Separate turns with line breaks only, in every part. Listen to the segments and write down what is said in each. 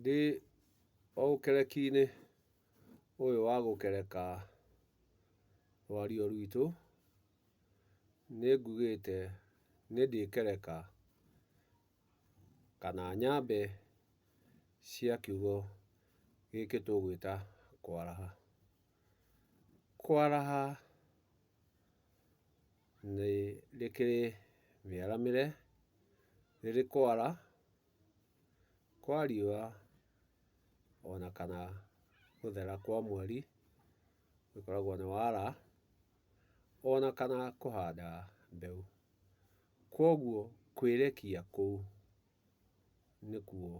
Ndĩ o ũkereki-inĩ ũyũ wa gũkereka rwario rwitũ, nĩ ngugĩte nĩ ndĩkereka kana nyambe cia kiugo gĩkĩ tũgwĩta kwaraha. Kwaraha nĩ rĩkĩrĩ mĩaramĩre, rĩrĩ kwara kwa riũa ona kana gũthera kwa mweri ũkoragwo nĩ wara, ona kana kũhanda mbeũ. Kwoguo kwĩrekia kũu nĩkuo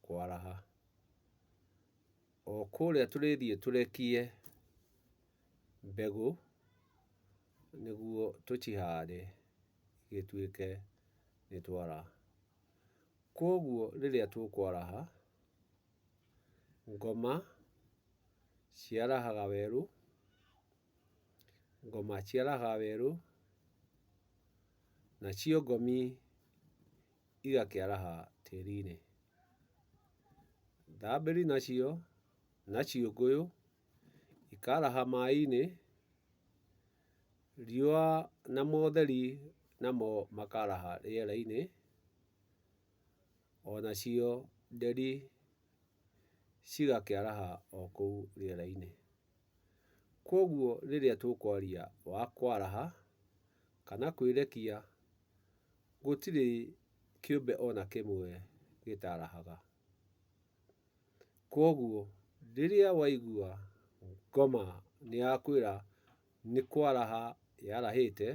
kwaraha. O kũrĩa tũrĩthiĩ tũrekie mbegũ nĩguo tũcihande gĩtuĩke nĩ twara. Kwoguo rĩrĩa tũkwaraha, ngoma ciarahaga werũ, ngoma ciarahaga werũ, nacio ngomi igakĩaraha tĩri-inĩ. Thambĩri nacio na ciũngũyũ ikaraha maĩ-inĩ, riũa na motheri namo makaraha rĩera-inĩ, onacio nderi cigakĩaraha o kũu rĩera-inĩ. Kwoguo rĩrĩa tũkwaria wa kwaraha kana kwĩrekia, gũtirĩ kĩũmbe ona kĩmwe gĩtarahaga. Kwoguo rĩrĩa waigua ngoma nĩ yakwĩra nĩ kwaraha yarahĩte,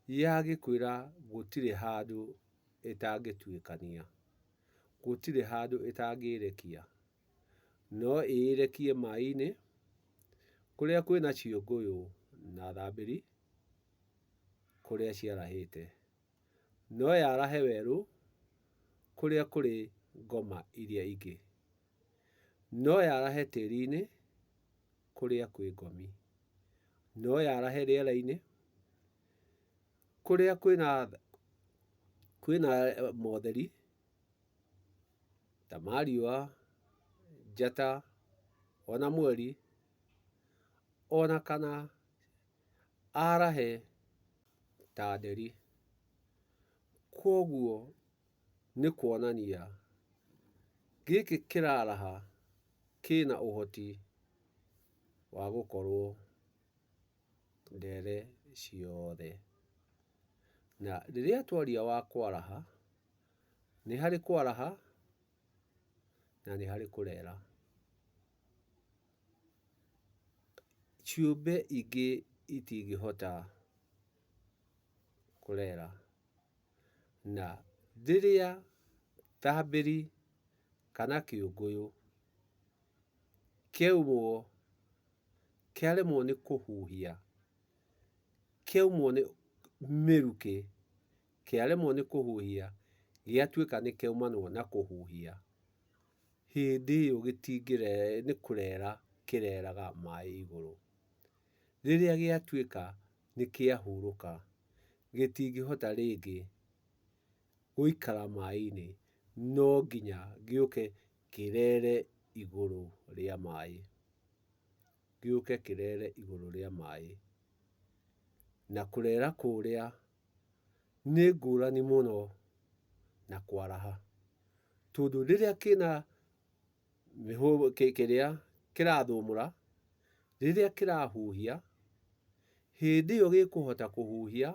yagĩkwĩra gũtirĩ handũ ĩtangĩtuĩkania, gũtirĩ handũ ĩtangĩrekia. No ĩrekie maĩ-inĩ kũrĩa kwĩna ciũngũyũ na thambĩri kũrĩa ciarahĩte. No yarahe werũ kũrĩa kũrĩ ngoma iria ingĩ. No yarahe tĩri-inĩ kũrĩa kwĩ ngomi. No yarahe rĩera-inĩ kũrĩa kwĩna motheri ta ma riũa, njata ona mweri, ona kana arahe ta nderi. Kwoguo nĩ kuonania gĩkĩ kĩraraha kĩna ũhoti wa gũkorwo ndere ciothe. Na rĩrĩa twaria wa kwaraha, nĩ harĩ kwaraha na nĩ harĩ kũrera. Ciũmbe ingĩ itingĩhota kũrera. Na rĩrĩa thambĩri kana kĩũngũyũ kĩaumwo, kĩaremwo nĩ kũhuhia, kĩaumwo nĩ mĩrukĩ, kĩaremwo nĩ kũhuhia, gĩatuĩka nĩ kĩaumanwo na kũhuhia, hĩndĩ ĩyo nĩ kũrera kĩreraga maĩ igũrũ. Rĩrĩa gĩatuĩka nĩ kĩahurũka, gĩtingĩhota rĩngĩ gũikara maĩ-inĩ, no nginya gĩũke kĩrere igũrũ rĩa maĩ. Gĩũke kĩrere igũrũ rĩa maĩ. Na kũrera kũrĩa nĩ ngũrani mũno na kwaraha. Tondũ rĩrĩa kĩna kĩrĩa kĩrathũmũra, rĩrĩa kĩrahuhia, hĩndĩ ĩyo gĩkũhota kũhuhia,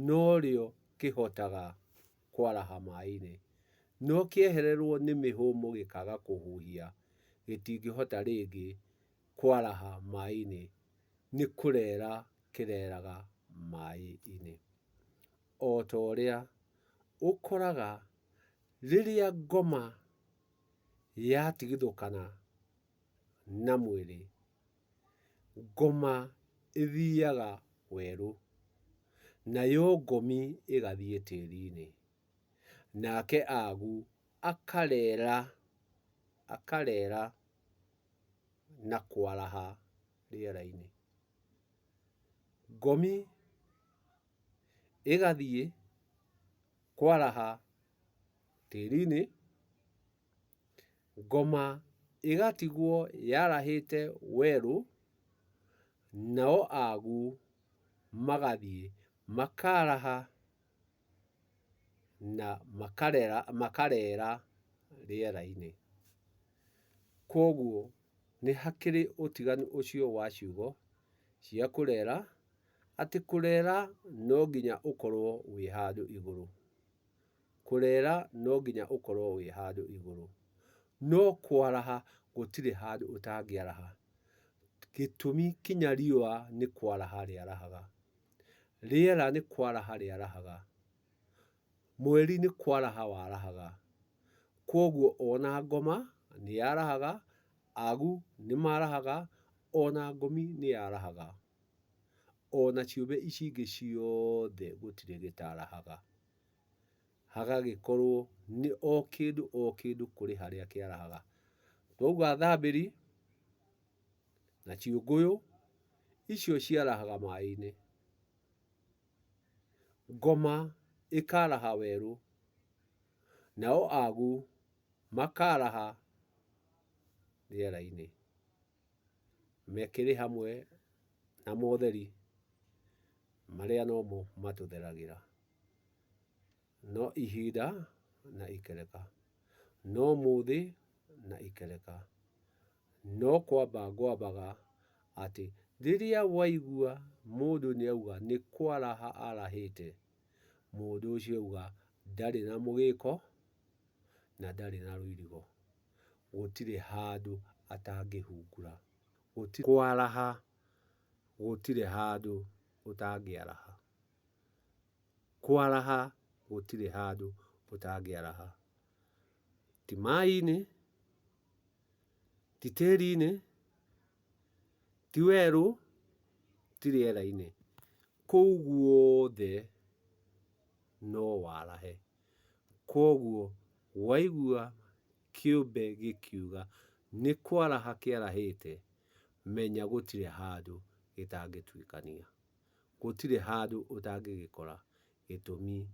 norĩo kĩhotaga kwaraha maĩ-inĩ. No kĩehererwo nĩ mĩhũmũ gĩkaga kũhuhia, gĩtingĩhota rĩngĩ kwaraha maĩ-inĩ, nĩ kũrera kĩreraga maĩ-inĩ. O ta ũrĩa ũkoraga rĩrĩa ngoma yatigithũkana na mwĩrĩ, ngoma ĩthiaga werũ, nayo ngomi ĩgathiĩ tĩri-inĩ. Nake agu akarera, akarera na kwaraha rĩera-inĩ. Ngomi ĩgathiĩ kwaraha tĩri-inĩ. Ngoma ĩgatigwo yarahĩte werũ, nao agu magathiĩ makaraha na makarera rĩera-inĩ. Kwoguo nĩ hakĩrĩ ũtiganu ũcio wa ciugo cia kũrera, atĩ kũrera no nginya ũkorwo wĩ handũ igũrũ. Kũrera no nginya ũkorwo wĩ handũ igũrũ. No kwaraha gũtirĩ handũ ũtangĩaraha. Gĩtũmi kinya riũa nĩ kwaraha rĩarahaga. Rĩera nĩ kwaraha rĩarahaga. Mweri nĩ kwaraha warahaga. Kwoguo ona ngoma nĩ yarahaga, agu nĩ marahaga, ona ngomi nĩ yarahaga. Ona ciũmbe ici ingĩ ciothe gũtirĩ gĩtarahaga. Hagagĩkorwo nĩ o kĩndũ o kĩndũ kũrĩ harĩa kĩarahaga. Twauga thambĩri na ciũngũyũ, icio ciarahaga maĩ-inĩ. Ngoma ĩkaraha werũ, nao agu makaraha rĩera-inĩ. Mekĩrĩ hamwe na motheri marĩa nomo matũtheragĩra. No ihinda na ikereka, no mũthĩ na ikereka. No kwamba ngwambaga atĩ rĩrĩa waigua mũndũ nĩ auga nĩ kwaraha arahĩte, mũndũ ũcio auga ndarĩ na mũgĩko na ndarĩ na rũirigo. Gũtirĩ handũ atangĩhungura. Kwaraha gũtirĩ handũ ũtangĩaraha. Kwaraha gũtirĩ handũ ũtangĩaraha. Ti maĩ-inĩ, ti tĩri-inĩ, ti werũ, ti rĩera-inĩ. Kũu guothe no warahe. Kwoguo waigua kĩũmbe gĩkiuga nĩ kwaraha kĩarahĩte, menya gũtirĩ handũ gĩtangĩtuĩkania. Gũtirĩ handũ ũtangĩgĩkora. Gĩtũmi,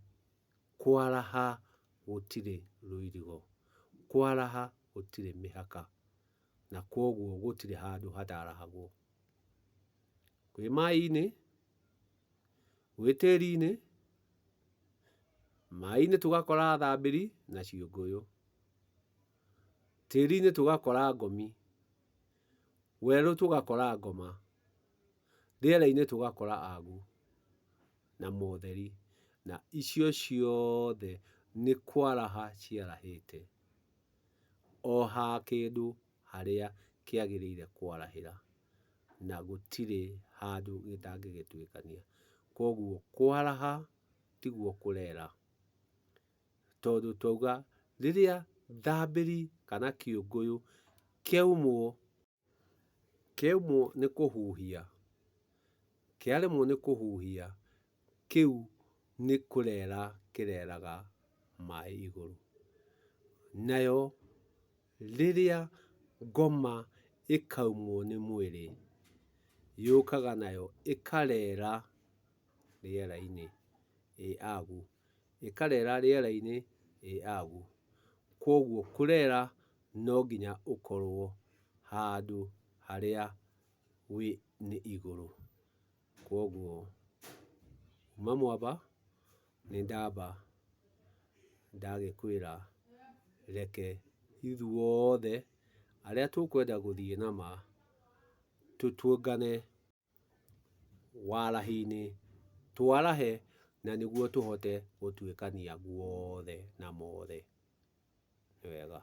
kwaraha gũtirĩ rũirigo. Kwaraha gũtirĩ mĩhaka. Na kwoguo gũtirĩ handũ hatarahagwo. Kwĩ maĩ-inĩ, gwĩ tĩri-inĩ, maĩ-inĩ tũgakora thambĩri na ciũngũyũ. Tĩri-inĩ tũgakora ngomi, werũ tũgakora ngoma, rĩera-inĩ tũgakora agu na motheri. Na icio ciothe nĩ kwaraha ciarahĩte. O ha kĩndũ harĩa kĩagĩrĩire kwarahĩra. Na gũtirĩ handũ gĩtangĩgĩtuĩkania. Kwoguo kwaraha tiguo kũrera. Tondũ twauga rĩrĩa thambĩri kana kĩũngũyũ kĩaumwo, kĩaumwo nĩ kũhuhia, kĩaremwo nĩ kũhuhia, kĩu nĩ kũrera kĩreraga maĩ igũrũ. Nayo rĩrĩa ngoma ĩkaumwo nĩ mwĩrĩ, yũkaga nayo ĩkarera rĩera-inĩ ĩ agu, ĩkarera rĩera-inĩ ĩ agu. Kwoguo kũrera no nginya ũkorwo handũ harĩa wĩ nĩ igũrũ. Kwoguo kuma mwamba nĩ ndamba ndagĩkwĩra reke ithuothe arĩa tũkwenda gũthiĩ na ma tũtũngane warahi-inĩ, twarahe na nĩguo tũhote gũtuĩkania guothe na mothe. Nĩ wega.